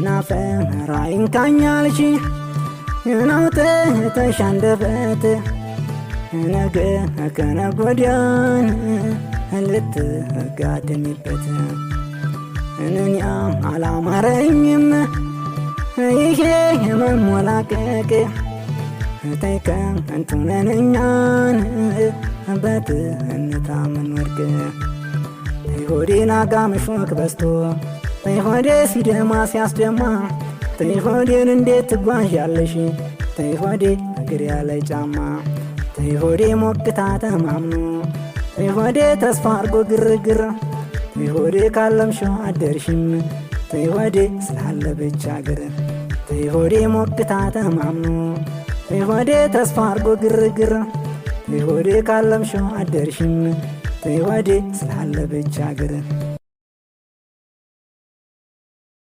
ናፈራ ይንካኛልሽ ናውጥተሽ አንደበት ነገ ከነገ ወዲያን ልትጋደሚበት እኔ አላማረኝም ይሄ መሞላቀቅ። ተይ ከንቱ ነን እኛን በትንታ ምንወድቅ። ተይ ሆዴን አጋምሾክ በዝቶ፣ ተይ ሆዴ ሲደማ ሲያስደማ፣ ተይ ሆዴን እንዴት ትጓዣለሽ? ተይ ሆዴ እግር ያለ ጫማ። ተይ ሆዴ ሞቅታ ተማምኖ፣ ተይ ሆዴ ተስፋ አርጎ ግርግር፣ ተይ ሆዴ ካለምሽው አደርሽም፣ ተይ ሆዴ ስላለ ብቻ እግር። ተይ ሆዴ ሞቅታ ተማምኖ፣ ተይ ሆዴ ተስፋ አርጎ ግርግር፣ ተይ ሆዴ ካለምሽው አደርሽም፣ ተይ ሆዴ ስላለ ብቻ እግር።